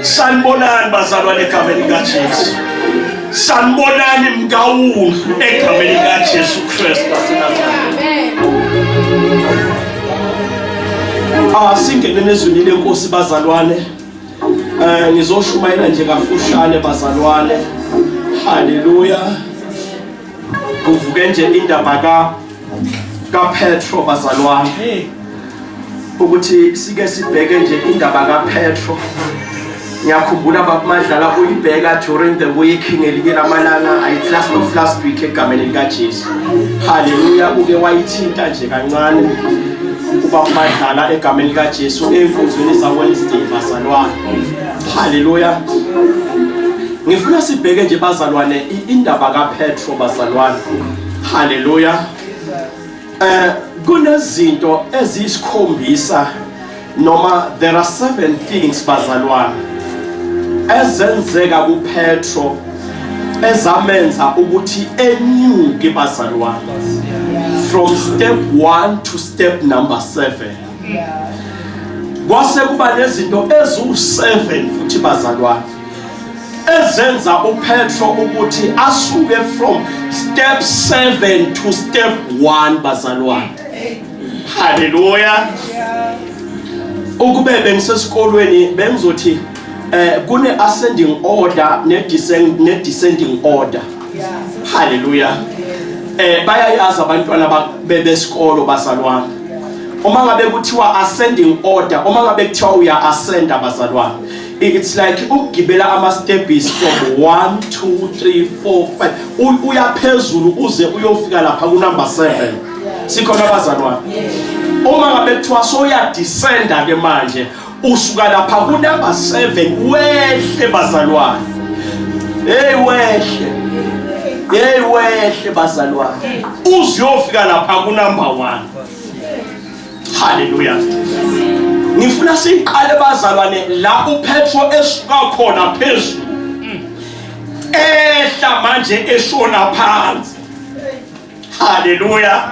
Sanibonani bazalwane egameni likaJesu. Sanibonani mkawundlu egameni likaJesu Kristu waseNazaretha. Ah, singene ezwini lenkosi bazalwane. Eh ngizoshumayela nje kafushane bazalwane. Haleluya. Kuvuke nje indaba ka kaPetro bazalwane. Ukuthi sike sibheke nje indaba kaPetro. Ngiyakhumbula babumadlala uyibheka during the week ngelinye lamalanga I last of last week egameni likaJesu. Haleluya uke wayithinta nje kancane ubabumadlala egameni likaJesu enkonzweni za Wednesday bazalwane. Haleluya. Ngifuna sibheke nje bazalwane indaba kaPetro bazalwane. Haleluya. Eh kunezinto eziyisikhombisa noma there are seven things bazalwane ezenzeka kuPetro ezamenza ukuthi enyuke bazalwane from step 1 to step number 7. Kwase kuba nezinto eziwu-7 futhi bazalwane ezenza uPetro ukuthi asuke from step 7 to step 1 bazalwane. Haleluya. Ukube bengisesikolweni bengizothi eh kune ascending order ne descending ne descending order. Haleluya. Eh bayayazi abantwana bebesikolo bazalwane. Uma ngabe kuthiwa ascending order, uma ngabe kuthiwa uya ascenda bazalwane. It's like ukugibela ama steps from 1 2 3 4 5 uya phezulu uze uyofika lapha ku number 7. Sikhona bazalwane. Uma ngabe kuthiwa soya descenda ke manje usuka lapha ku number 7 wehle bazalwane. Hey wehle. Hey wehle bazalwane. Uzuyofika lapha ku number 1. Haleluya. Ngifuna siqale bazalwane la uPetro esuka khona phezulu. Ehla manje eshona phansi. Haleluya.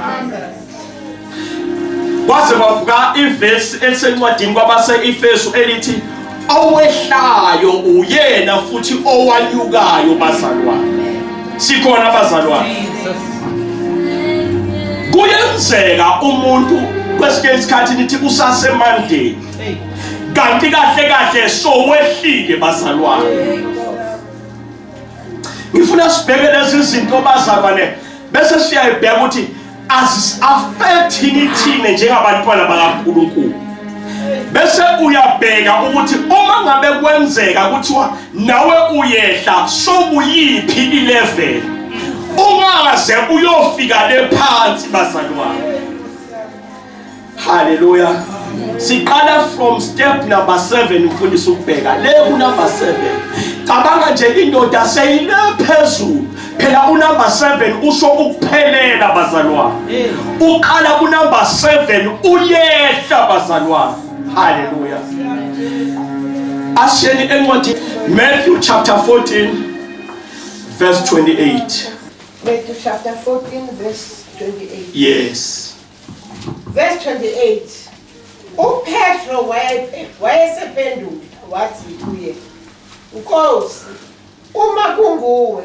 Kwaze kwavuka ivesi elisencwadini kwabase-Efesu elithi owehlayo uyena futhi owanyukayo bazalwane. Sikhona bazalwane. Kuyenzeka umuntu kwesinye isikhathi nithi usasemandleni kanti kahle kahle sowehlile bazalwane. Ngifuna sibheke lezi zinto bazalwane bese siyayibheka ukuthi azisi-affect-ini thina njengabantwana bakaNkulunkulu. Bese uyabheka ukuthi uma ngabe kwenzeka kuthiwa nawe uyehla sokuyiphi ilevel ungaze uyofika le phansi bazalwane. Haleluya. Siqala from step number 7 mfundisi ukubheka le ku number 7. Cabanga nje indoda seyile phezulu. Phela u number 7 usho ukuphelela bazalwane. Uqala ku number 7 uyehla bazalwane. Haleluya. Asiyeni encwadi Matthew chapter 14 verse 28. Matthew chapter 14 verse 28. Yes. Verse 28. UPetro wayesephendula wathi kuye, Nkosi, uma kunguwe,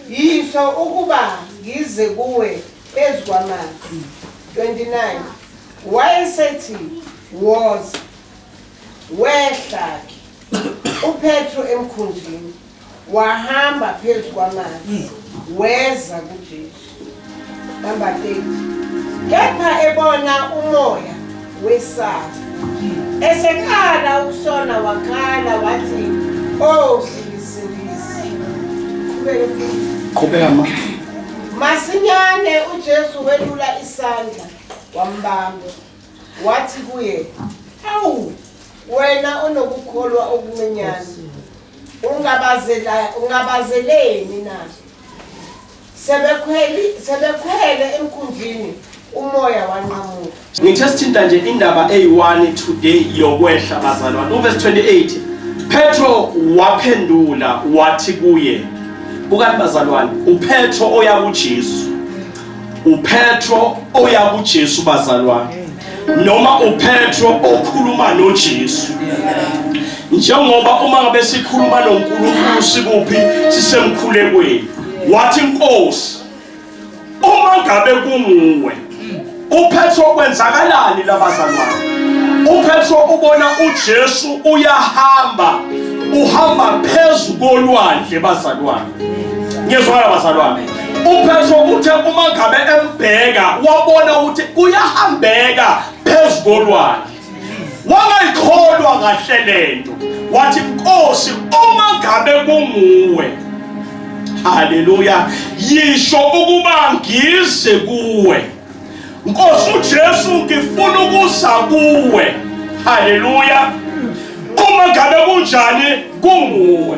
yisho ukuba ngize kuwe phezu kwamanzi. 29. Wayesethi, Woza. Wehla-ke uPetro emkhunjini wahamba phezu kwamanzi weza kuJesu. Number 30. Kepha ebona umoya wesaba. Eseqala ukushona wakhala wathi, "Oh ngisindise." Qhubeka mfundisi. Qhubeka ma. Masinyane uJesu welula isandla wambamba. Wathi kuye, "Awu wena onokukholwa okuncinyane, ungabazela ungabazeleni na?" Sebekhweli sebekhwele emkhunjini umoya wanqamuka. Ngithe sithinta nje indaba eyi-1 today yokwehla bazalwane. Uverse 28 Petro waphendula wathi kuye, bukani bazalwane, uPetro oya kuJesu. uPetro oya kuJesu bazalwane noma uPetro okhuluma noJesu. Njengoba uma ngabe sikhuluma noNkulunkulu sikuphi, sisemkhulekweni. Wathi, Nkosi, uma ngabe kunguwe. UPetro, kwenzakalani labazalwane? UPetro ubona uJesu uyahamba, uhamba phezu kolwandle bazalwane. Ngiyezwakala bazalwane? UPetro uthe uma ngabe embheka wabona ukuthi kuyahambeka phezu kolwandle, wangayikholwa kahle lento, wathi, Nkosi, uma ngabe kunguwe, haleluya, yisho ukuba ngize kuwe. Nkosi uJesu, ngifuna ukuza kuwe. Haleluya. Uma ngabe kunjani kunguwe.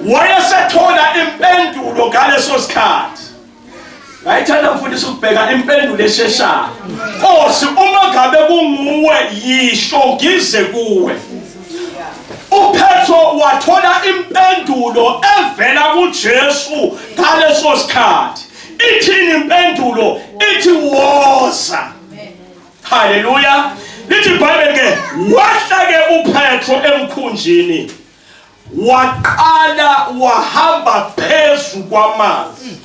Wayesethola impendulo ngaleso sikhathi. Ngayithanda mfundisi ukubheka impendulo esheshayo. Nkosi, uma ngabe kunguwe, yisho ngize kuwe. UPetro wathola impendulo evela kuJesu ngaleso sikhathi. Ithini impendulo? Ithi woza. Haleluya. Lithi iBhayibheli ke, wahla ke uPetro emkhunjini, waqala wahamba phezu kwamanzi.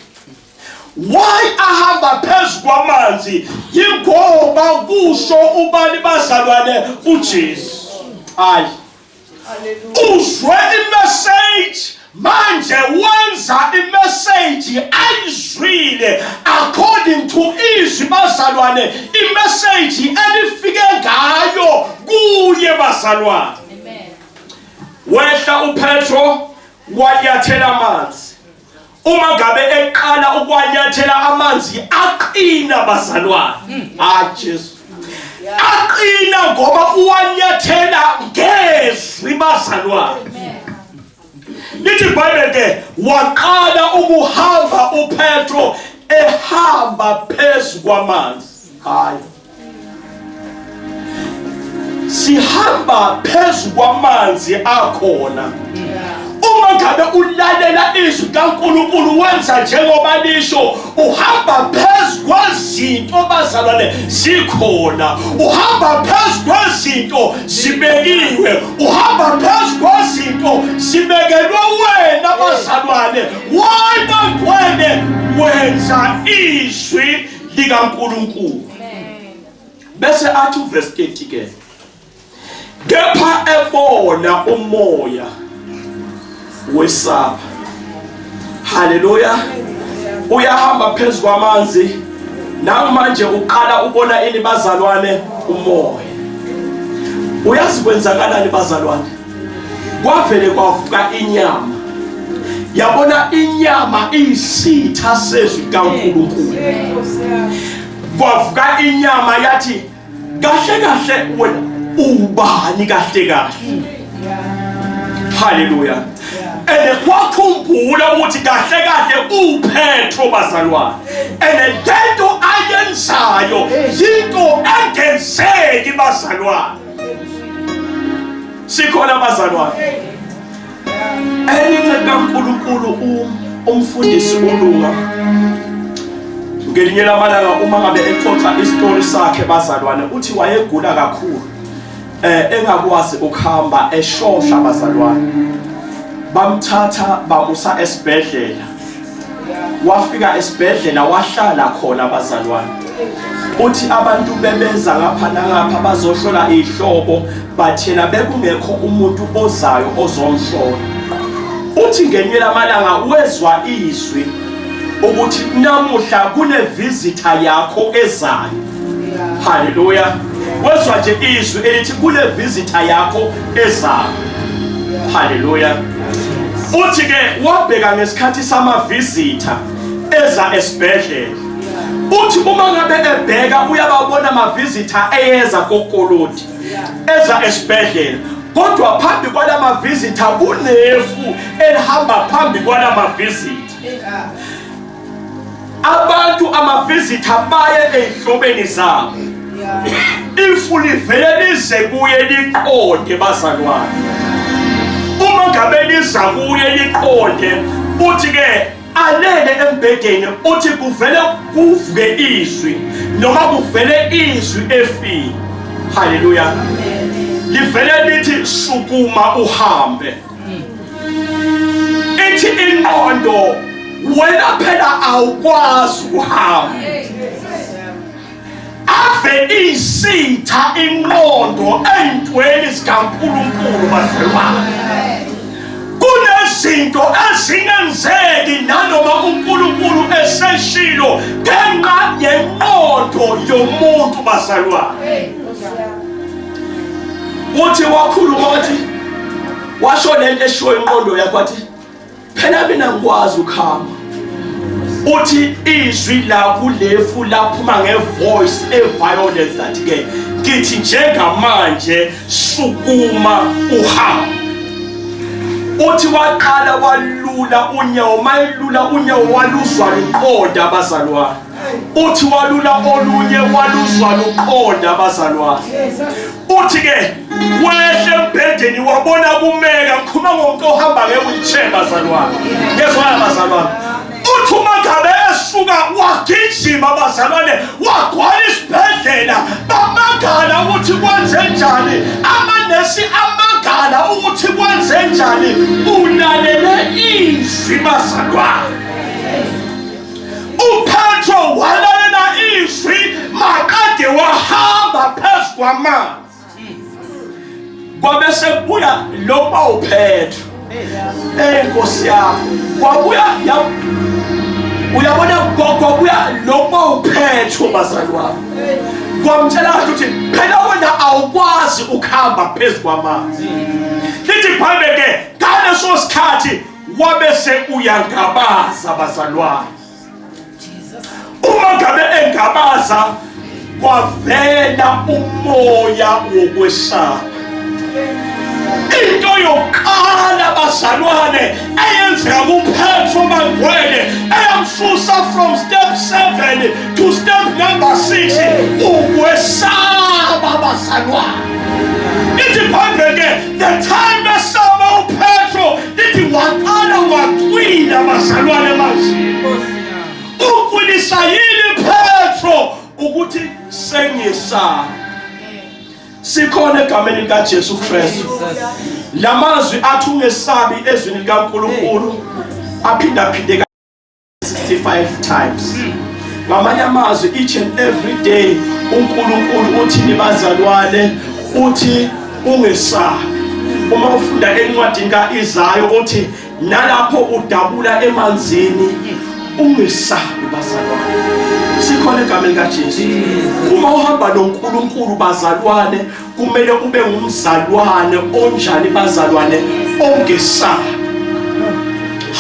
Why ahamba phezu kwamanzi? Yingoba kusho ubani bazalwane? UJesu. Hayi, uzwe imessage, manje wenza imessage ayizwile according to izwi bazalwane, imessage elifike ngayo kuye bazalwane. Wehla uPetro wanyathela amanzi. Uma ngabe eqala ukwanyathela amanzi, aqina bazalwane. Ah Jesu, aqina ngoba uwanyathela ngezwi bazalwane. Lithi iBhayibheli ke, waqala ukuhamba uPetro ehamba phezu kwamanzi. Hayi, sihamba phezu kwamanzi akhona uma ngabe ulalela izwi kaNkulunkulu, wenza njengoba lisho. Uhamba phezu kwezinto bazalwane zikhona, uhamba phezu kwezinto zibekiwe, uhamba phezu kwezinto zibekelwe wena bazalwane. Why bangcwele? Wenza izwi likaNkulunkulu. Bese athi uverse 30 ke, kepha ebona umoya wesaba. Haleluya. Uyahamba phezu kwamanzi, namanje uqala ubona ini bazalwane? Umoya. Uyazi kwenzakalani bazalwane? Kwavele kwavuka inyama. Yabona, inyama iyisitha sezwi kaNkulunkulu. Kwavuka inyama yathi, kahle kahle wena ubani kahle kahle? Haleluya. And kwakhumbula ukuthi kahle kahle uPetro bazalwane, and lento ayenzayo yinto engenzeki bazalwane. Sikhona bazalwane? Enye inceku kaNkulunkulu, umfundisi uLunga, ngelinye lamalanga uma ngabe exoxa isitori sakhe bazalwane, uthi wayegula kakhulu, engakwazi ukuhamba, eshosha bazalwane. Bamthatha bamusa esibhedlela. Wafika esibhedlela wahlala khona bazalwane. Uthi abantu bebeza ngapha nangapha bazohlola ihlobo, bathena bekungekho umuntu ozayo ozomhlola. Uthi ngenye lamalanga wezwa izwi ukuthi namuhla kune visitor yakho ezayo. Haleluya. Wezwa nje izwi elithi kule visitor yakho ezayo. Haleluya. Uthi ke wabheka ngesikhathi sama visitor eza esibhedlela. Uthi uma ngabe ebheka uyababona ama visitor eyeza kokoloti, eza esibhedlela, kodwa phambi kwalama visitor kunefu elihamba phambi kwalama visitor. Abantu ama-visitor baye ey'hlobeni zabo, ifu livele lize kuye liqonde bazalwane. Uma ngabe liza kuye liqonde, uthi ke alele embhedeni, uthi kuvele kuvuke izwi noma kuvele izwi efini. Haleluya. Livele lithi sukuma uhambe. Ithi ingqondo wena phela awukwazi ukuhamba. Ave isitha inqondo eyintweni zikaNkulunkulu bazalwane. Kunezinto ezingenzeki nanoma uNkulunkulu eseshilo ngenxa yenqondo yomuntu bazalwane. Uthi wakhuluma wathi washo lento eshiwo inqondo yakho wathi phela mina ngikwazi ukuhamba. Uthi izwi la kulefu laphuma ngevoice eviolence that ke ngithi njengamanje sukuma uhambe. Uthi waqala walula unyawo, mayelula unyawo waluzwa luqonda abazalwane. Uthi walula olunye waluzwa luqonda abazalwane. Uthi ke wehle embhedeni wabona kumeka, ngikhuluma ngomuntu ohamba nge-wheelchair bazalwane. Ngezwana bazalwane. Uthi uma ngabe esuka wagijima bazalwane wagcwala isibhedlela, bamangala ukuthi kwenze njani, amanesi amangala ukuthi kwenze njani, ulalele izwi bazalwane. UPetro walalela izwi maqede wahamba phezu kwamanzi. Kwabe sekubuya lo bawuPetro. Eh Nkosi yami, kwabuya ya uyabona kwabuya lo bawuPetro bazalwane. Kwamtshela kahle ukuthi phela wena awukwazi ukuhamba phezu kwamanzi. Lithi iBhayibheli ke ngaleso sikhathi wabese uyangabaza bazalwane. Uma ngabe engabaza kwavela umoya wokwesaba. Into yokuqala bazalwane eyenzeka kuPetro Mangwele eyamsusa from step 7 to step number 6 ukwesaba bazalwane. Ithi iBhayibheli ke the time esaba uPetro lithi waqala wacwila bazalwane emanzini. Ucwilisa yini Petro ukuthi sengiyesaba? Sikhona egameni likaJesu Kristu. Lamazwi athi ungesabi ezwini likaNkulunkulu aphinda phinde 65 times. Ngamanye amazwi each and every day uNkulunkulu uthi nibazalwane uthi ungesabi. Uma ufunda encwadini kaIsaya uthi nalapho udabula emanzini ungesabi bazalwane. Sikhona egameni likaJesu. Uma uhamba noNkulunkulu bazalwane kumele ube ngumzalwane onjani bazalwane ongesabi.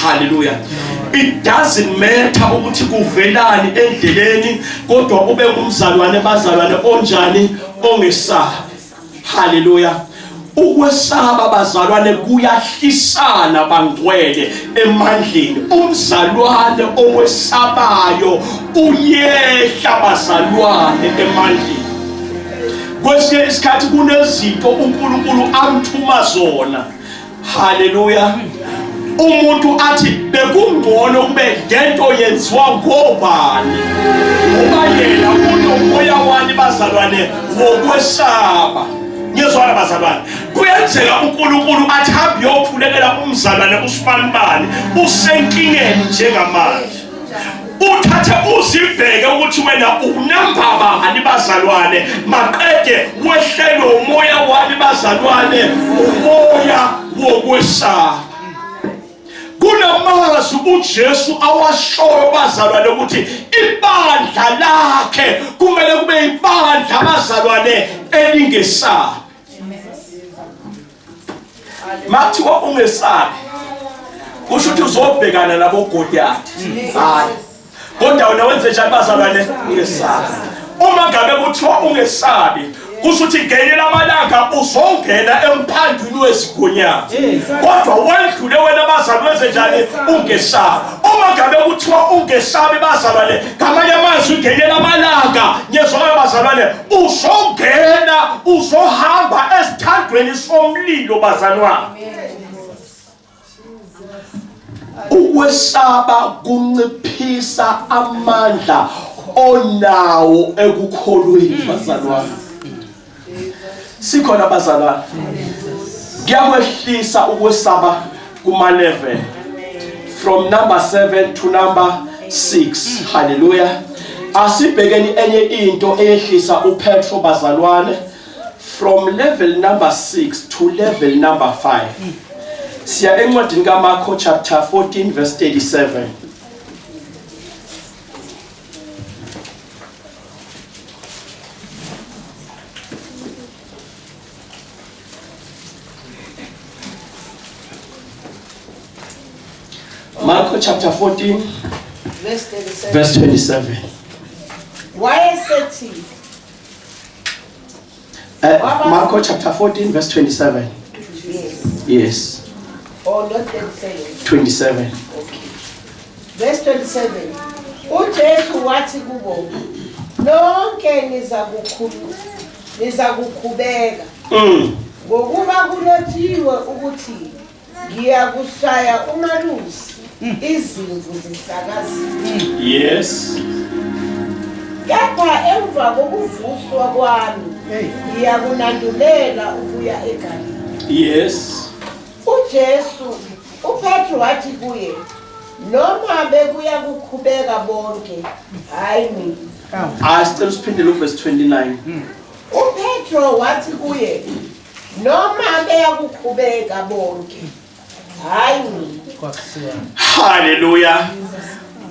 Hallelujah. It doesn't matter ukuthi kuvelani endleleni kodwa ube ngumzalwane bazalwane onjani ongesabi. Hallelujah. Ukwesaba bazalwane kuyahlisana bangcwele emandleni. Umzalwane owesabayo uyehla bazalwane emandleni. Kwesinye isikhathi kunezinto uNkulunkulu amthuma zona. Haleluya. Umuntu athi bekungcono kube lento yenziwa ngobani, ngoba yena unomoya wani bazalwane wokwesaba. Ngiyezwana bazalwane, kuyenzeka uNkulunkulu athi hambe uyokhulekela umzalwane usibanibani usenkingeni njengamanje, uthathe uzibheke ukuthi wena unamba bani bazalwane, maqede wehlelwe umoya wani bazalwane, umoya wokwesaba. Kunamazwi uJesu awashoyo bazalwane ukuthi ibandla lakhe kumele kube ibandla bazalwane elingesabi. Makuthiwa ungesabi kusho ukuthi uzobhekana nabogoliyathi. Hayi, kodwa wena wenze njani bazalwane? Ungesabi. Uma ngabe kuthiwa ungesabi kusho ukuthi ngenye lamalanga uzongena emphandwini wezigonyama, kodwa wedlule wena bazalwane wenze njani? Ungesabi. Uma ngabe kuthiwa ungesabi bazalwane, ngamanye amazwi ngenye lamalanga ngiyezwakala bazalwane, uzongena uzohamba esithandweni somlilo bazalwane. Ukwesaba kunciphisa amandla onawo ekukholweni bazalwane. Sikhona bazalwane. Kuyakwehlisa ukwesaba kuma level from number 7 to number 6. Hallelujah. Asibhekeni enye into eyehlisa uPetro bazalwane from level number 6 to level number 5. Siya encwadini kaMarko chapter 14 verse 37. Marko chapter 14 Verse 37. verse 27. Wayesethi Marko chapter 14 verse 27. yes Yes, or not 37. 27. Okay. Verse 27. uJesu wathi kubo nonke nizakukhulu nizakukhubeka ngokuba kulotshiwe ukuthi ngiyakushaya umalusi izimvu zihlakaziwe. Yes. Kepha emva kokuvuswa kwami ngiyakunandulela ukuya eGalile. Yes. uJesu uPetru wathi kuye noma bekuya kukhubeka bonke hayi mina. Asicela usiphindele uverse 29. uPetro wathi kuye noma beyakukhubeka bonke hayi mina. Hallelujah.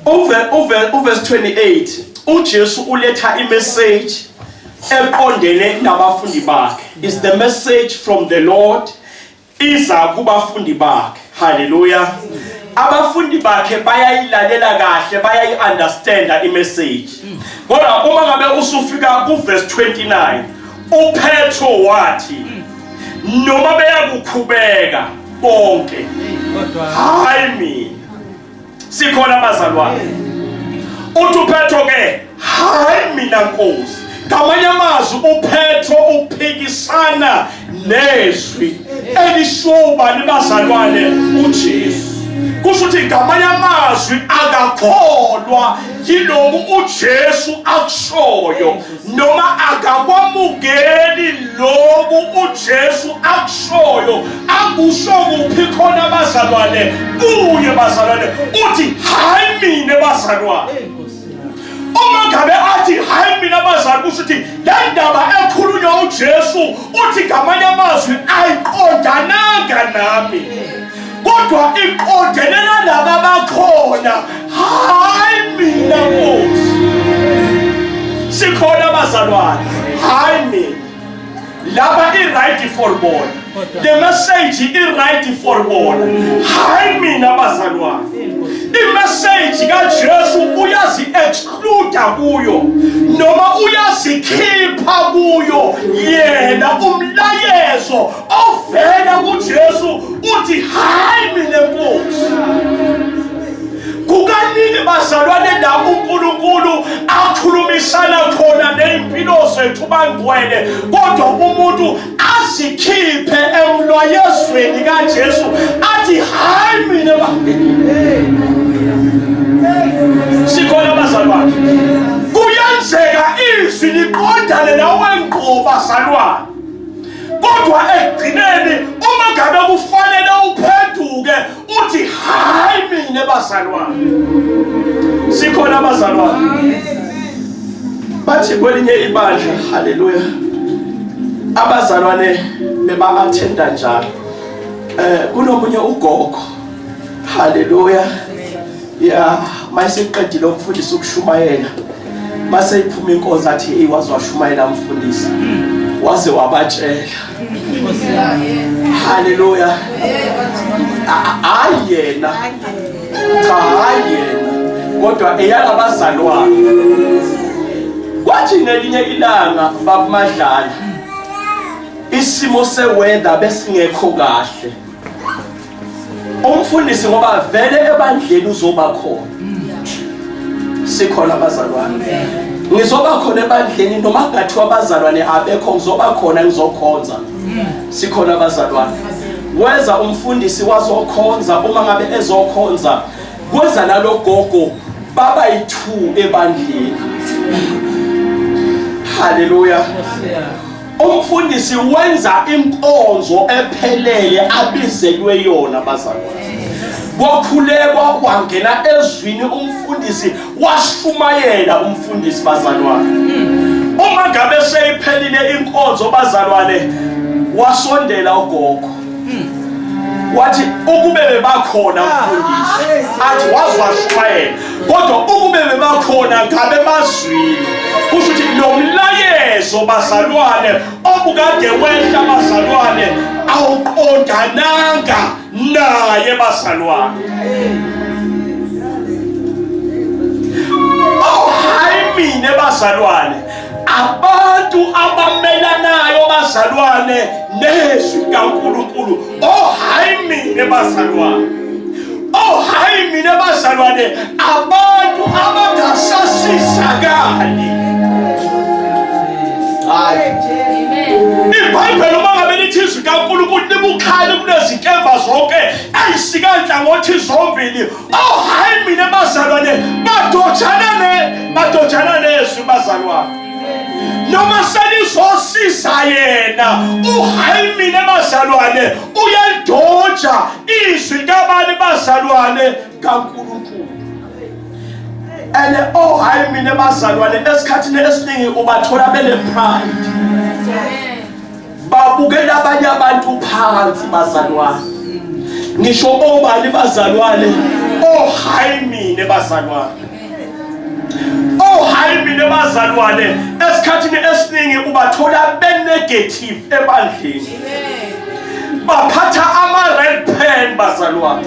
Uverse 28 uJesu uletha imessage eqondene nabafundi bakhe. Is the message from the Lord iza kubafundi bakhe. Hallelujah. Abafundi bakhe bayayilalela kahle, bayayi-understanda imessage. Kodwa uma ngabe usufika kuverse 29 uPetro wathi noma beyakukhubeka bonke hayi mina. Sikhona bazalwane. Uthi uPetro ke hayi mina Nkosi. Ngamanye amazwi uPetro uphikisana nezwi elisho ubani bazalwane uJesu. Kusho ukuthi ngamanye amazwi akakholwa yiloku uJesu akushoyo noma akakwamukeli loku uJesu akushoyo. Akusho kuphi khona bazalwane kuye bazalwane uthi hayi mina bazalwane. Uma ngabe athi hayi mina bazalwane kusho ukuthi le ndaba ekhulunywa uJesu uthi ngamanye amazwi ayiqondananga nami kodwa iqondene nalaba bakhona hayi mina Nkosi. Sikhona bazalwane hayi mina. Laba i-right for bona, the message i-right for bona, hayi mina bazalwane. Imessage kaJesu uyazi-excluda kuyo noma uyazikhipha kuyo yena. Umlayezo ovela kuJesu uthi hayi mina Nkosi. Kukaningi bazalwane la uNkulunkulu akhulumisana khona ney'mpilo zethu bangcwele, kodwa umuntu azikhiphe emlayezweni kaJesu athi hayi mina. Sikhona bazalwane. Kuyenzeka izwi liqondane nawe ngqo bazalwane, kodwa ekugcineni uma ngabe kufanele uphenduke uthi hayi mina bazalwane. Sikhona bazalwane. Bathi kwelinye ibandla, haleluya, abazalwane beba-attenda njalo. Kunomunye ugogo, haleluya, ya mayeseqedile umfundisi ukushumayela, mase iphuma inkonzo athi hey waze washumayela umfundisi, waze wabatshela. Haleluya. Hayi yena, cha hayi yena, kodwa eyalabazalwane. Kwathi ngelinye ilanga babumadlala isimo seweather besingekho kahle, umfundisi ngoba vele ebandleni uzoba khona. Sikhona abazalwane. Ngizoba khona ebandleni noma kungathiwa abazalwane abekho, ngizoba khona ngizokhonza. Sikhona abazalwane. Weza umfundisi wazokhonza, uma ngabe ezokhonza kweza nalogogo baba yi2 ebandleni. Haleluya. Umfundisi wenza inkonzo ephelele abizelwe yona bazalwane. Kwakhulekwa wangena ezwini umfundisi washumayela umfundisi bazalwane. Uma ngabe seyiphelile inkonzo bazalwane wasondela ugogo. Wathi ukube bebakhona mfundisi athi waze washumayela kodwa ukube bebakhona ngabe bazwile kusho ukuthi lo mlayezo bazalwane obukade wehla bazalwane awuqondananga naye bazalwane. Oh hayi mina bazalwane, abantu abamelanayo bazalwane nezwi kaNkulunkulu. Oh hayi mina bazalwane. Oh hayi mina bazalwane, abantu abangasasizakali. Hayi. IBhayibheli uma ngabe lithi izwi kaNkulunkulu libukhali kunezinkemba zonke ayisika nhlangothi zombili. Oh hayi mina bazalwane, badojana ne badojana nezwi bazalwane. Noma selizosiza yena uhayi mina bazalwane uyalidoja izwi kabani bazalwane kaNkulunkulu. And oh hayi mina bazalwane esikhathini esiningi ubathola bene pride. Babukela abanye abantu phansi bazalwane. Ngisho obani bazalwane, oh hayi mina bazalwane. Oh hayi mina bazalwane esikhathini esiningi ubathola be negative ebandleni. Baphatha ama red pen bazalwane.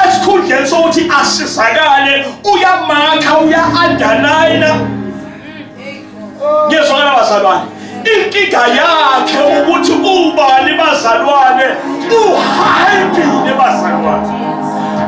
Esikhundleni sokuthi asizakale uyamakha uya underline. Ngiyezwakala bazalwane. Inkinga yakhe ukuthi ubani bazalwane uhayi mina bazalwane.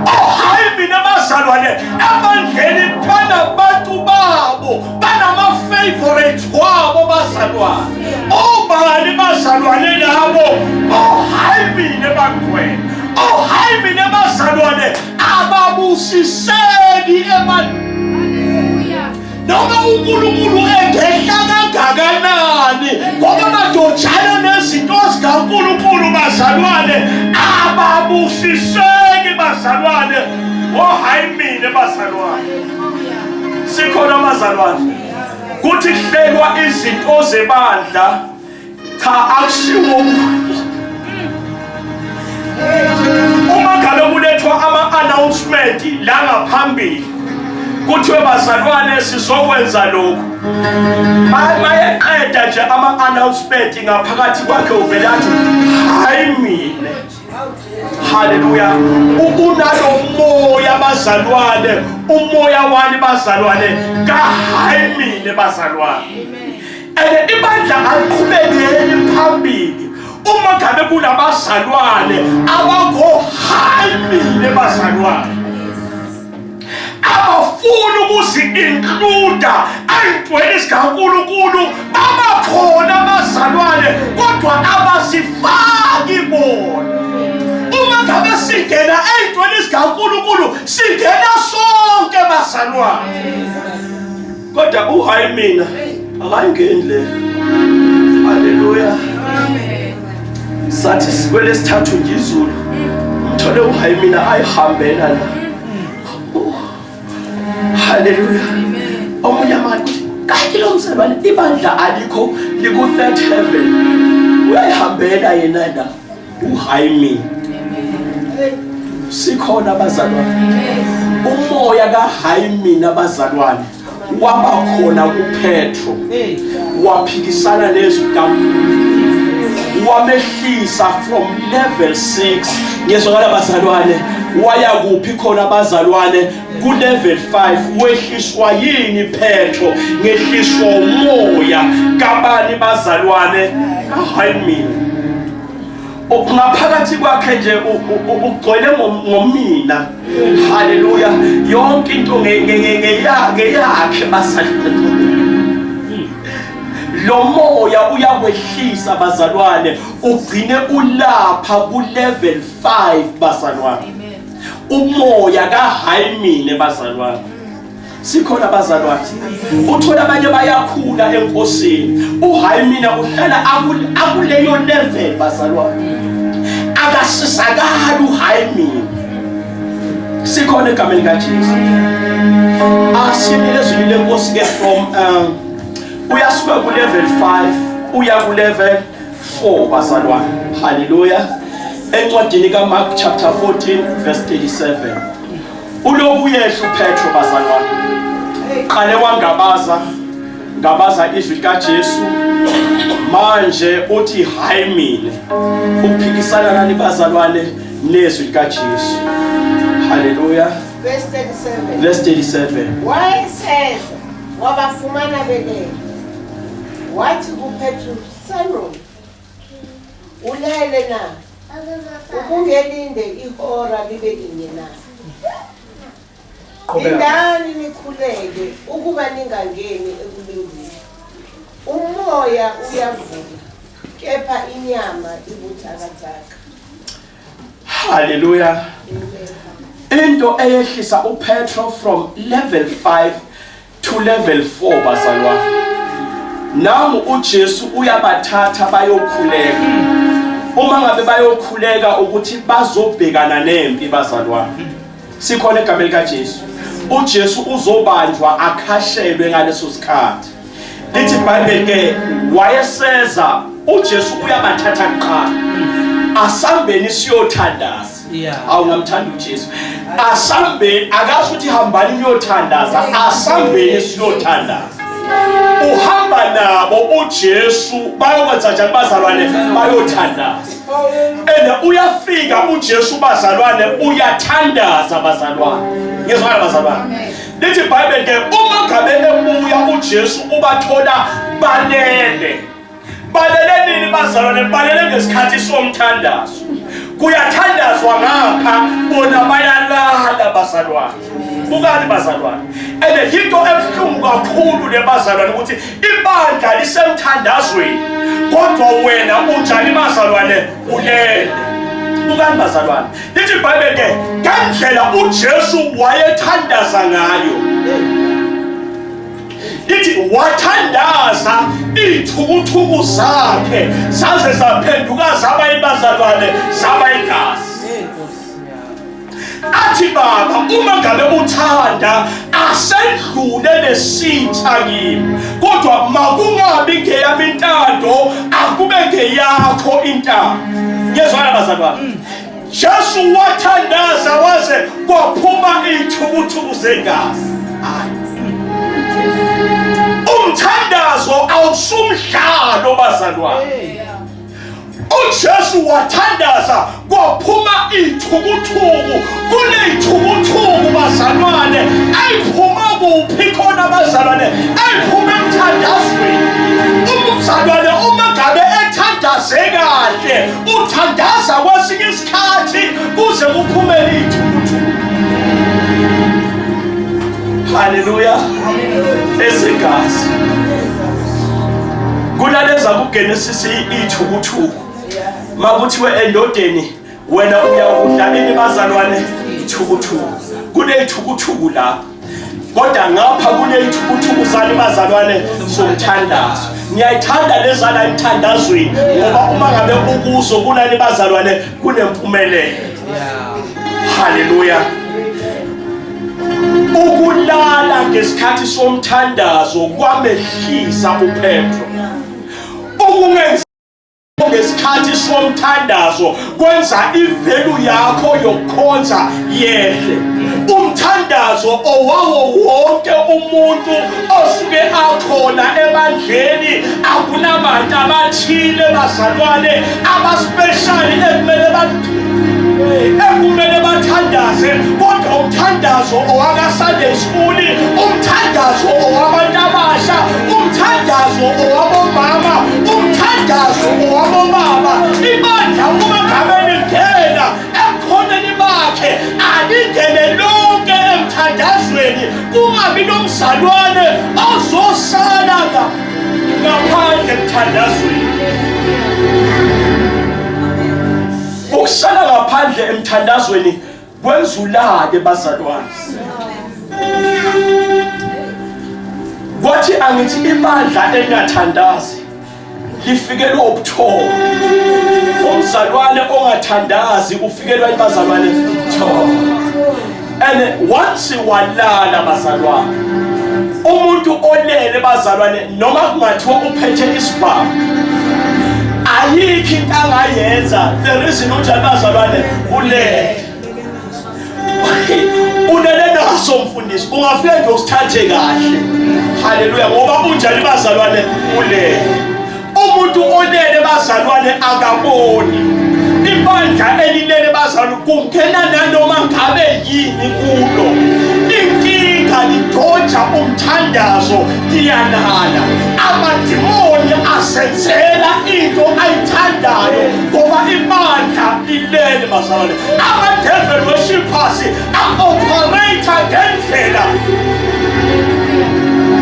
Ohayi mina bazalwane ebandleni banabantu babo banama favorites wabo bazalwane. Obani bazalwane labo ohayi mina bangcwele. Ohayi mina bazalwane ababusiseki ebandleni. Noma uNkulunkulu engehla kangakanani ngoba badojana nezinto zikaNkulunkulu bazalwane ababusiseki bazalwane. Oh hayi mina bazalwane, sikhona bazalwane kuthi kuhlelwa izinto zebandla. Cha akushiwo uma ngabe kulethwa ama-announcement la ngaphambili kuthiwe bazalwane sizokwenza lokhu, mayeqeda nje ama-announcement ngaphakathi kwakhe uvele athi hayi mina. Haleluya. Unalo moya bazalwane, umoya wani bazalwane kahayi mina bazalwane. And ibandla aliqhubekeli phambili uma ngabe kunabazalwane abangohayi mina bazalwane abafuni ukuzi-includa ey'ntweni zikaNkulunkulu. Babakhona abazalwane kodwa abazifaki bona. Uma ngabe singena ey'ntweni zikaNkulunkulu singena sonke bazalwane, kodwa uhayi mina akayingeni le. Haleluya. Sathi sikwelesithathu nje izulu mthole uhayi mina ayihambela la. Haleluya. Omunye amali ukuthi kanti lo mzalwane ibandla alikho liku third heaven, uyayihambela yena la uhayi mina. Sikhona abazalwane, umoya kahayi mina bazalwane waba khona kuPetro, waphikisana nezwi kaNkulunkulu, wamehlisa from level 6. Ngiyezwakala bazalwane? Waya kuphi khona bazalwane? Ku level 5. Wehliswa yini Petro? Ngehliswa umoya kabani bazalwane? Kahayi mina. Ngaphakathi kwakhe nje ugcwele ngomina. Haleluya. Yonke into ngeyakhe bazalwane. Lo moya uyakwehlisa bazalwane, ugcine ulapha ku level 5 bazalwane. Umoya kahayi mina bazalwane. Sikhona bazalwane. Uthola abanye bayakhula enkosini. Uhayi mina uhlala akuleyo level bazalwane. Akasizakali uhayi mina. Sikhona egameni kaJesu. Asimile ezwini lenkosi ke from uyasuka ku level 5 uya ku level 4 bazalwane. Hallelujah. Encwadini kaMark chapter 14 verse 37. Uloku uyehla uPetro bazalwane. Qale wangabaza ngabaza izwi likaJesu. Manje uthi hayi mina. Uphikisana nani bazalwane nezwi likaJesu. Hallelujah. Verse 37. Verse 37. Wayeseza wabafumana belele. Wathi kuPetru, Simon, ulele na? Ubungelinde ihora libe linye na? Lindani nikhuleke ukuba ningangeni ekulingweni. Umoya uyavuma, kepha inyama ibuthakathaka. Hallelujah. Into eyehlisa uPetro from level 5 to level 4 bazalwane. Nangu uJesu uyabathatha bayokhuleka. Uma ngabe bayokhuleka ukuthi bazobhekana nempi bazalwane. Sikhona egameni likaJesu. uJesu uzobanjwa akhashelwe ngaleso sikhathi. Lithi iBhayibheli ke wayeseza uJesu uyabathatha kuqala. Asambeni siyothandaza. Awu ngamthanda uJesu. Asambeni akazi ukuthi hambani niyothandaza, asambeni siyothandaza. Uhamba nabo uJesu bayokwenza njani bazalwane bayothandaza. And uyafika uJesu bazalwane uyathandaza bazalwane. Ngizwana bazalwane. Lithi iBhayibheli ke uma ngabe ebuya uJesu ubathola balele. Balele nini bazalwane? Balele ngesikhathi somthandazo. Kuyathandazwa ngapha bona bayalala bazalwane. Bukani bazalwane. And into ebuhlungu kakhulu le bazalwane ukuthi ibandla lisemthandazweni kodwa wena unjani bazalwane ulele. Bukani bazalwane. Lithi iBhayibheli ke ngendlela uJesu wayethandaza ngayo. Lithi wathandaza iy'thukuthuku zakhe zaze zaphenduka zaba ibazalwane zaba igazi. Athi baba uma ngabe uthanda asendlule lesitha kimi kodwa makungabi ngeyami intando akube ngeyakho intando. Ngiyezwana bazalwane. Jesu wathandaza waze kwaphuma iy'thukuthuku zegazi. Umthandazo awusumdlalo bazalwane. uJesu wathandaza kwaphuma ithukuthuku kuneyithukuthuku bazalwane ayiphuma kuphi khona bazalwane ayiphuma emthandazweni umzalwane uma ngabe ethandaze kahle uthandaza kwesinye isikhathi kuze kuphumele ithukuthuku haleluya ezegazi kulaleza kuGenesis ithukuthuku makuthiwe endodeni wena uyakudla ini bazalwane ithukuthuku kuneyithukuthuku lapho kodwa ngapha kuneyithukuthuku zani bazalwane somthandazo ngiyayithanda lezana emthandazweni ngoba uma ngabe ukuzo kunani bazalwane kunempumelelo haleluya ukulala ngesikhathi somthandazo kwamehlisa uPetro ukungenzi ngesikhathi somthandazo kwenza ivelu yakho yokukhonza yehle umthandazo owawo wonke umuntu osuke akhona ebandleni akunabantu abathile bazalwane abaspeshali ekumele ekumele bathandaze kodwa umthandazo owaka-Sunday school umthandazo owabantu abasha umthandazo owabomama umthandazo owabobaba ibandla uma ngabe lingena ebukhoneni bakhe alingene lonke emthandazweni kungabi nomzalwane ozosala ngaphandle emthandazweni ukusala ngaphandle emthandazweni kwenza ulake bazalwane. Kwathi angithi ibandla elingathandazi lifikelwa ubuthongo. Umzalwane ongathandazi ufikelwa ibazalwane ubuthongo. And once walala bazalwane, umuntu olele bazalwane noma kungathiwa uphethe isibhamu ayikho into angayenza. The reason unjani bazalwane ulele. Ulele naso mfundisi, ungafika nje usithathe kahle. Haleluya, ngoba unjani bazalwane ulele. Umuntu olele bazalwane akaboni. Ibandla elilele bazalwane kungena nanoma ngabe yini kulo. Inkinga lidoja umthandazo liyalala. Amadimoni asenzela into ayithandayo ngoba ibandla lilele bazalwane. Ama-devil worshippers a-operate ngendlela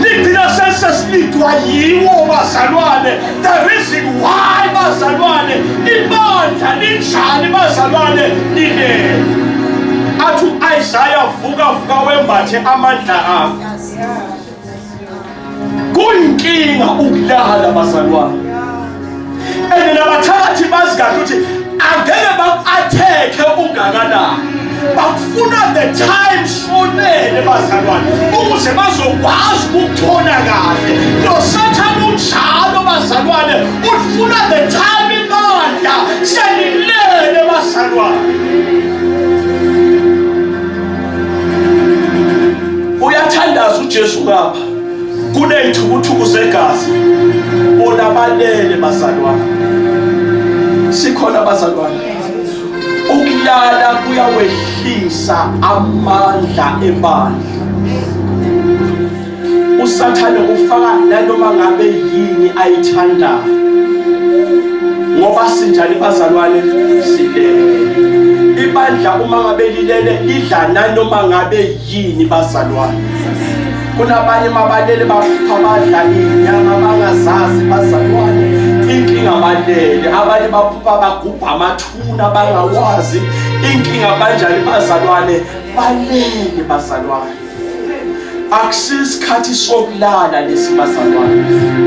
ligcina sesesilidwa yiwo bazalwane. The reason why bazalwane ibandla linjani bazalwane lilele. Athi u-Isaya vuka vuka wembathe amandla akho. Kuyinkinga ukulala bazalwane. And nabathakathi bazi kahle ukuthi angeke baku-athekhe ungakanani. Bakufuna the time sonele bazalwane ukuze bazokwazi ukuthola kahle. Lo Sathane unjalo bazalwane, ufuna the time ibandla selilele bazalwane. Uyathandaza uJesu ngapha kuney'thukuthuku zegazi bona balele bazalwane. Sikhona bazalwane. Ukulala kuyawehlisa amandla ebandla. uSathane ufaka nanoma ngabe yini ayithandayo ngoba sinjani bazalwane silele ibandla uma ngabe lilele lidla nanoma ngabe yini bazalwane kunabanye mabalele baphupha badla inyama bangazazi bazalwane inkinga balele abanye baphupha bagubha amathuna bangawazi inkinga banjani bazalwane balele bazalwane Akusisikhathi sokulala lesi bazalwane.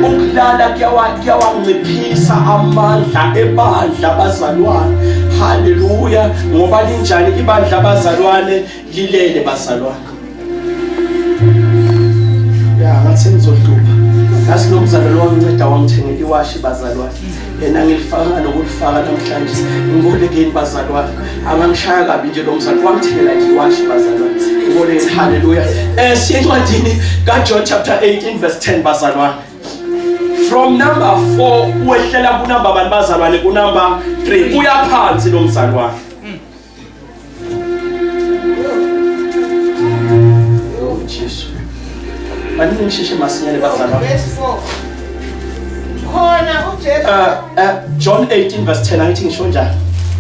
Ukulala kuyawanciphisa amandla ebandla bazalwane. Haleluya, ngoba linjani ibandla bazalwane lilele bazalwane. Ya ngathi ngizohlupha. Yazi lo mzalwane wanginceda wangithengela iwashi bazalwane. Yena ngilifaka nokulifaka namhlanje. Ngibolekeni bazalwane. Angangishaya kabi nje lo mzali wangithengela nje iwashi bazalwane. Ngibolekeni haleluya. Eh siye encwadini kaJohn chapter 18 verse 10 bazalwane. From number 4 wehlela ku number bani bazalwane ku number 3 uyaphansi lo mzalwane. Oh Jesu. Manini ngisheshe masinyane bazalwane. Verse 4. Khona uJesu John 18 verse 10 angithi ngisho njani?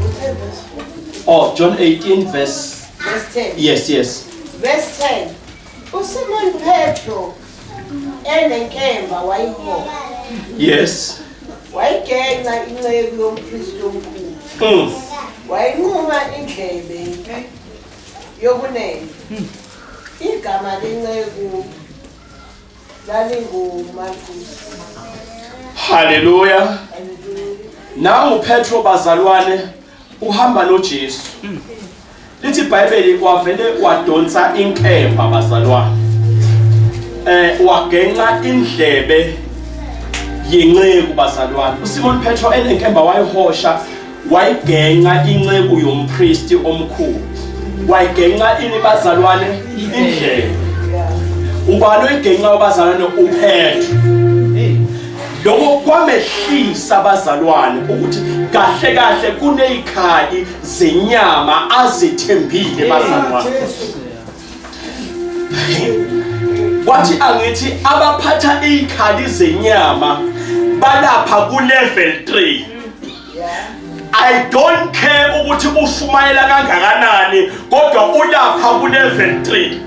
uthe verse 4. Oh John 18 verse Verse 10. Yes yes. Verse 10. uSimon Petro enenkemba wayihola. Yes. Wayigenca inceku yompristi omkhulu. Wayinquma indlebe yokunene. Igama lenceku lalinguMalkusi. Hallelujah. Nangu Petro bazalwane uhamba noJesu. Lithi iBhayibheli wavele wadonsa inkemba bazalwane. Wagenca indlebe yenceku bazalwane. uSimon Petro enenkemba wayihosha wayigenca inceku yompristi omkhulu. Wayigenca ini bazalwane indlebe. Ubani oyigenca bazalwane uPetro. Lokho kwamehlisa abazalwane ukuthi kahle kahle kunezikhali zenyama azethembile bazalwane. Kwathi angithi abaphatha izikhali zenyama balapha ku level 3. I don't care ukuthi ushumayela kangakanani kodwa ulapha ku level 3.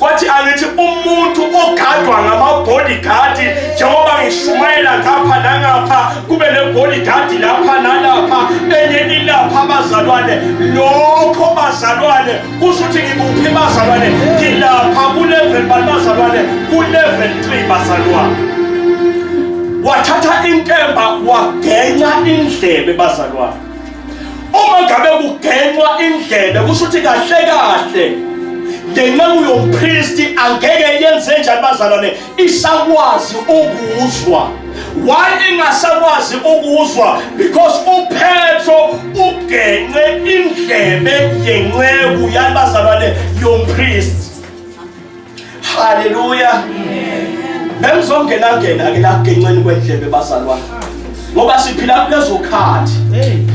Kwathi angithi umuntu ogadwa ngama-bodyguard, njengoba ngishumayela ngapha nangapha, kube ne-bodyguard lapha nalapha, enye ilapha bazalwane. Lokho bazalwane kusho ukuthi ngikuphi bazalwane? Ngilapha ku-level bani bazalwane? Ku-level 3 bazalwane. Wathatha inkemba wagenca indlebe bazalwane. Uma ngabe kugencwa indlebe kusho ukuthi kahle kahle ngenxa yompristi angeke yenze njani bazalwane, isakwazi ukuzwa. Why ingasakwazi ukuzwa? Because uPetro ugence indlebe yenceku yani bazalwane yompristi. Haleluya. Bengizongena ngena ke la genqeni kwendlebe bazalwane. Ngoba siphila kulezo khathi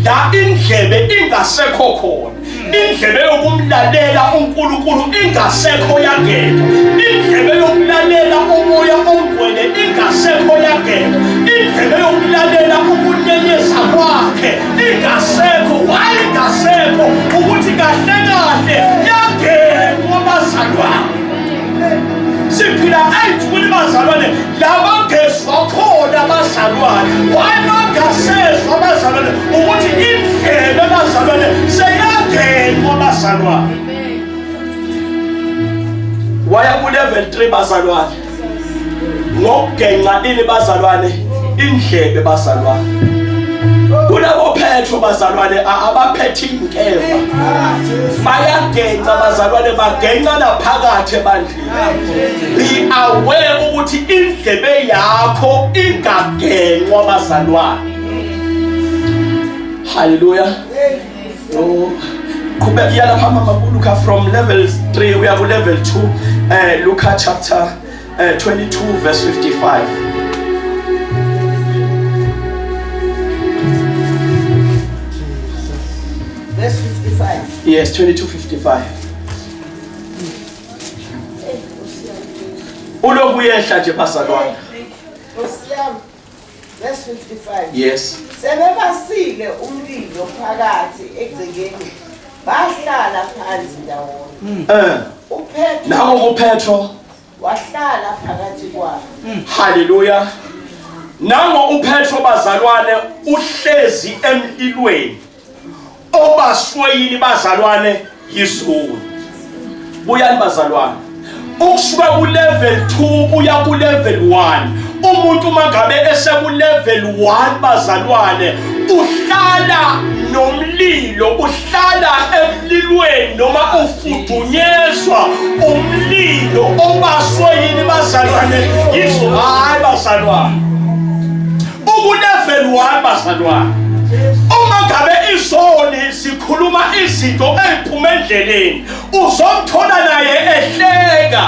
la indlebe ingasekho khona. Indlebe yokumlalela uNkulunkulu ingasekho yagedwa. Indlebe yokulalela uMoya oNgcwele ingasekho yagedwa. Indlebe yokulalela ukunyenyeza kwakhe ingasekho. Why ingasekho? Ukuthi kahle kahle yagedwa bazalwane. Siphila ey'nsukwini bazalwane labangezwa khona bazalwane. Why bangasezwa bazalwane? Ukuthi indlebe bazalwane seyagenwa bazalwane. Waya ku-level 3 bazalwane, ngokugenca ini bazalwane? Indlebe bazalwane. Kulabo Petro bazalwane abaphethe inkemba bayagenca bazalwane, bagenca naphakathi ebandleni. Be aware ukuthi indlebe yakho ingagencwa bazalwane. Haleluya. Oh, qhubeka iya lapha mama kuLuka from level 3 uya ku level 2, Luka chapter 22 verse 55. Verse 55. Yes, 22:55. Uloku uyehla nje bazalwane. Nkosi yami. Verse 55. Yes. Sebebasile umlilo phakathi egcekeni, bahlala phansi ndawonye. UPetro Nawo uPetro wahlala phakathi kwabo. Haleluya. Nango uPetro bazalwane uhlezi emlilweni obaswe yini bazalwane? Yizulu. Buyani bazalwane. Ukusuka ku level 2 uya ku level 1. Umuntu uma ngabe eseku level 1 bazalwane uhlala nomlilo, uhlala emlilweni noma ufudunyezwa umlilo obaswe yini bazalwane? Yizulu. Hayi bazalwane. Uku level 1 bazalwane. Uma ngabe izoni sikhuluma izinto eziphuma endleleni, uzomthola naye ehleka.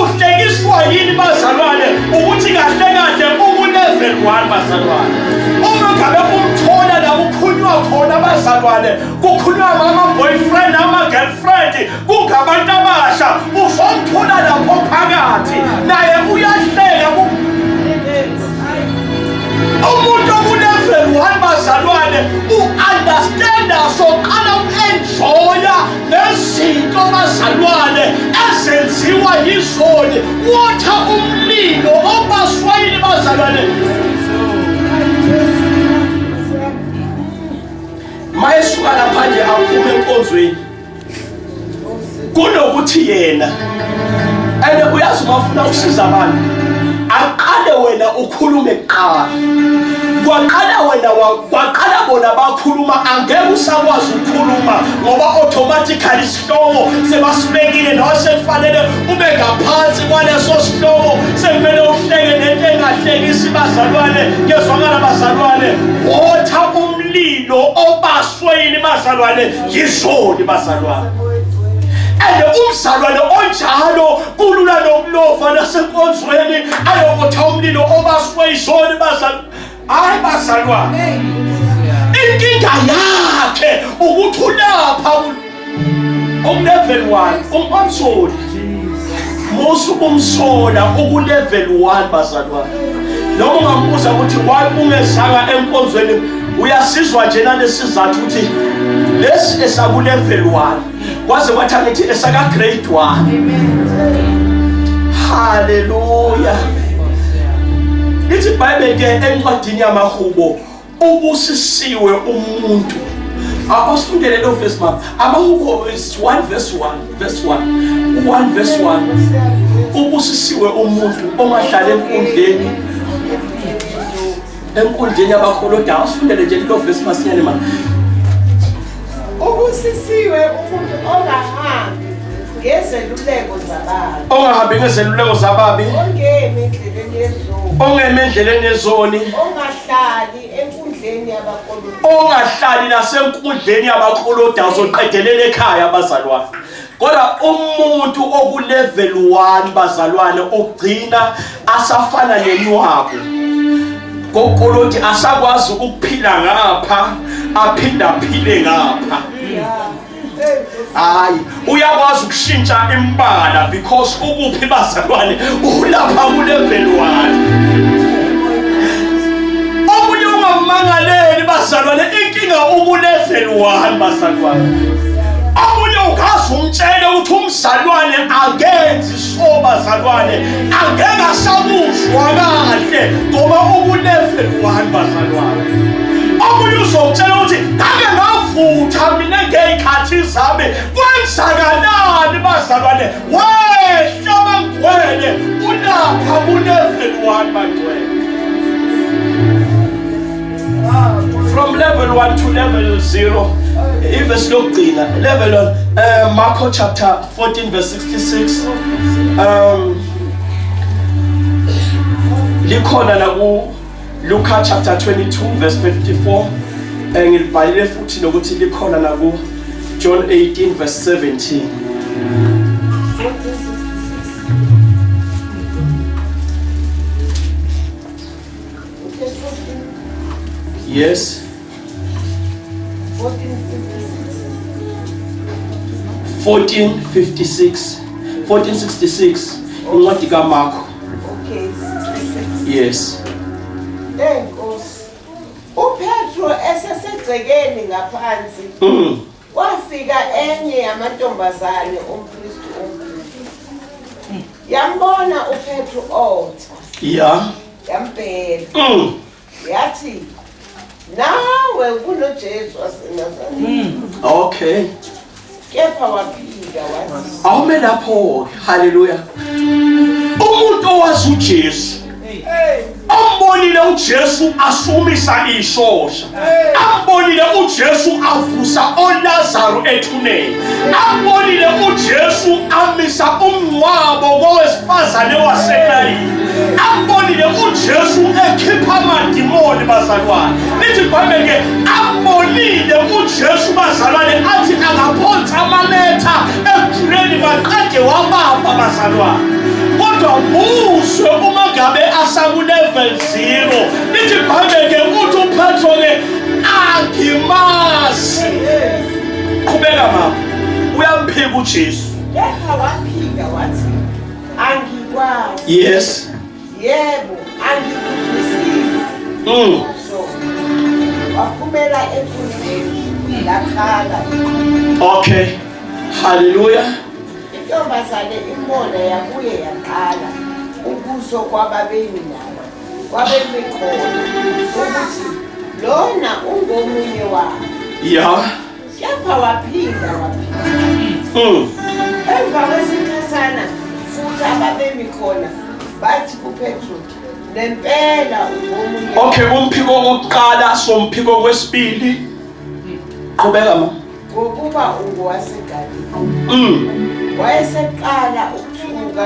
Uhlekiswa yini bazalwane? Ukuthi kahle kahle uku level 1 bazalwane. Uma ngabe umthola la kukhulunywa khona bazalwane, kukhulunywa ama boyfriend, ama girlfriend, kungabantu abasha, uzomthola lapho phakathi naye uyahleka. Umuntu okulevel 1 bazalwane u-understanda, soqala uku-enjoya nezinto bazalwane ezenziwa yizoni. Wotha umlilo obaswayini bazalwane. Mayesuka lapha nje aphume enkonzweni, kunokuthi yena ene uyazi uma ufuna ukusiza abantu aqale wena ukhulume kuqala, kwaqala wena, kwaqala bona bakhuluma, angeke usakwazi ukukhuluma ngoba automatically isihloko sebasibekile, nawe sekufanele ube ngaphansi kwaleso sihloko, sekumele uhleke nento engahlekisi bazalwane. Kezwakala bazalwane? Wotha umlilo obaswe yini bazalwane? Yizoni bazalwane. And umzalwane onjalo kulula nokulova nasenkonzweni ayokotha umlilo obaswe izoni bazalwane. Hayi bazalwane, inkinga yakhe ukuthi ulapha uku-level 1 umamsoli musu umsola uku-level 1 bazalwane. Noma ungambuza ukuthi why ungezanga enkonzweni, uyasizwa nje nalesizathu ukuthi lesi esaku-level 1 kwaze kwathi angithi esaka-grade 1. Haleluya. Lithi iBhayibheli ke encwadini yamaHubo ubusisiwe umuntu. Awusifundele lo verse mama. AmaHubo is 1 verse 1 verse 1. 1 verse 1. Ubusisiwe umuntu ongahlali enkundleni enkundleni yabakholodayo. Awusifundele nje lo verse masinyane mama. Ubusisiwe umuntu ongahambi ngezeluleko zababi. Ongahambi ngezeluleko zababi. Ongemi endleleni yezoni. Ongemi endleleni yezoni. Ongahlali enkundleni yabakholodayo. Ongahlali nasenkundleni yabakholodayo uzoqedelela ekhaya abazalwane. Kodwa umuntu oku level 1 bazalwane ugcina asafana nenwabu. Kokoloti asakwazi ukuphila ngapha aphinda aphile ngapha. Hayi, uyakwazi ukushintsha imbala because ukuphi bazalwane ulapha ku level 1. Omunye ungamangaleli bazalwane inkinga uku level 1 bazalwane. Omunye ukaze umtshele ukuthi umzalwane akenzi so bazalwane angeke asakuzwa kahle ngoba uku level 1 bazalwane. Omunye uzokutshela ukuthi ngake ngavutha mina ngey'khathi zami kwenzakalani bazalwane wehla bangcwele ulapha ku-level 1 bangcwele. From level 1 to level 0 ivesi lokugcina level 1 Marko chapter 14 verse 66 likhona la ku Luka chapter 22 verse 54 ngilibhalile futhi nokuthi likhona la ku John 18 verse 17. Yes. 1456 1466 incwadi kaMarko. Okay, 66. Yes. Eh Nkosi. UPetro esesegcekeni ngaphansi. Kwafika enye yamantombazane umpristi omkhulu. Yambona uPetro otha. Yeah. Yambheka. Yathi nawe kunoJesu waseNazaretha. Okay. Kepha waphika wathi Awume lapho. Hallelujah. Umuntu owazi uJesu ambonile uJesu asumisa ishosha, ambonile uJesu avusa oLazaru ethuneni, ambonile uJesu amisa umngcwabo kowesifazane waseNayini, ambonile uJesu ekhipha amadimoni bazalwane. Lithi iBhayibheli ke ambonile uJesu bazalwane athi angaphonsa amaletha ethuneni baqede wabamba bazalwane. Kodwa muzwe uma ngabe asaku level 0 lithi iBhayibheli ke uthi uPetro ke angimazi. Qhubeka mama, uyamphika uJesu. Kepha waphika wathi angikwazi. Yes. Yebo, angikuzwisisi. So waphumela enkundleni lakhala. Okay. Hallelujah. Intombazane imbona yabuye yaqala ubuso kwababemi nayo kwabemi khona ukuthi lona ungomunye wabo. Yeah. Kepha waphinda waphika. Emva kwesikhashana futhi ababemi khona bathi kuPetru nempela ungomunye. Okay, umphiko wokuqala somphiko wesibili. Qhubeka ma. Ngokuba ungowaseGalile. Wayeseqala ukuthuka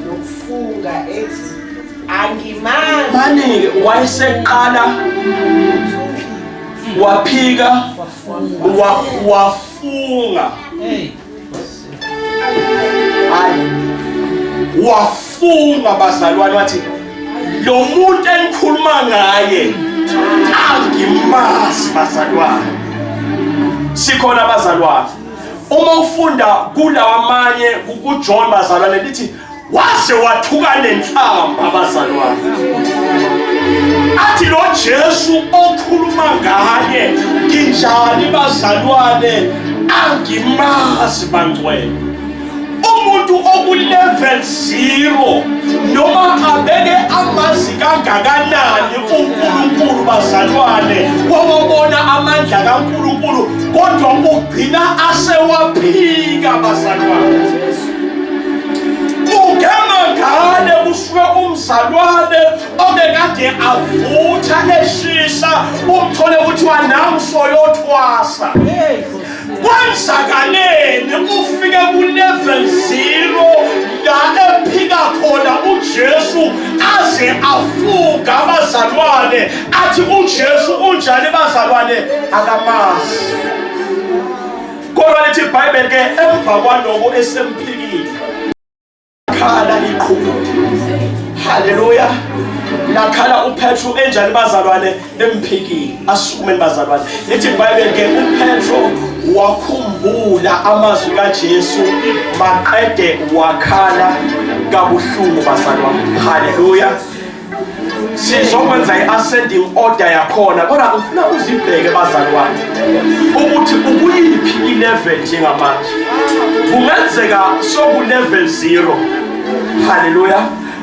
nokufunga ethi angimazi. Mani wayeseqala waphika wafunga. Hayi. Wafunga bazalwane wathi lo muntu enikhuluma ngaye angimazi bazalwane. Sikhona bazalwane. Uma ufunda kulawa amanye kuJohn bazalwane lithi waze wathuka nenhlamba bazalwane. Athi lo Jesu okhuluma ngaye nginjani bazalwane angimazi bangcwele. Umuntu oku-level 0 noma abeke amazi kangakanani uNkulunkulu bazalwane, wawabona amandla kaNkulunkulu, kodwa ugcina asewaphika bazalwane. Ungema ngale kusuke umzalwane obekade avutha eshisa, umthole kuthiwa namsoyothwasa. Kwenzakaleni ufike ku-level 0 la ephika khona uJesu aze afunga abazalwane athi uJesu unjani bazalwane akamazi. Kodwa lithi iBhayibheli ke emva kwaloko esemphikile khala iqhude. Haleluya. Lakhala uPetru enjani bazalwane emphikile. Asukumeni bazalwane. Lithi iBhayibheli ke uPetru wakhumbula amazwi kaJesu maqede wakhala kabuhlungu bazalwane. Haleluya. Sizokwenza i-ascending order yakhona, kodwa ngifuna uzibheke bazalwane ukuthi ukuyiphi i-level njengamanje. Kungenzeka soku-level 0. Haleluya.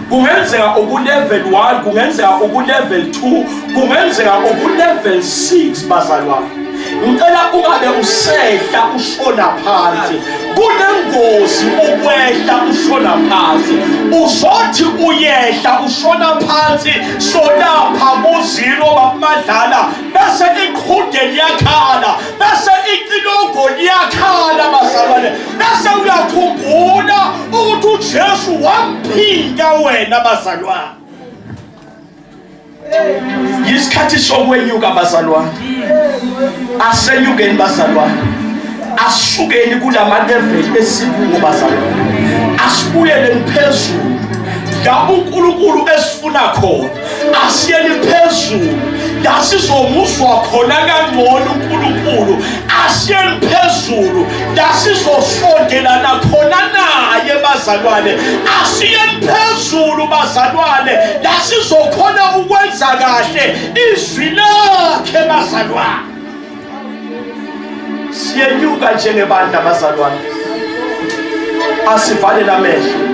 Kungenzeka uku-level 1, kungenzeka uku-level 2, kungenzeka uku-level 6 bazalwane. Ngicela ungabe usehla ushona phansi. Kunengozi ukwehla ushona phansi. Uzothi uyehla ushona phansi solapha kuzilo bamadlala, bese iqhude liyakhala, bese icilongo liyakhala bazalwane, bese uyakhumbula ukuthi uJesu wamphika wena bazalwane. Yisikhathi sokwenyuka bazalwane. Asenyukeni bazalwane, asukeni kulama level esikuwo bazalwane, asibuyeleni phezulu la uNkulunkulu esifuna khona. Asiyeni phezulu la sizomuzwa khona kangcono uNkulunkulu. Asiyeni phezulu la sizosondelana khona naye bazalwane. Asiyeni phezulu bazalwane la sizokhona ukwenza kahle izwi lakhe bazalwane. Siyenyuka njengebandla bazalwane, asivalele amehlo.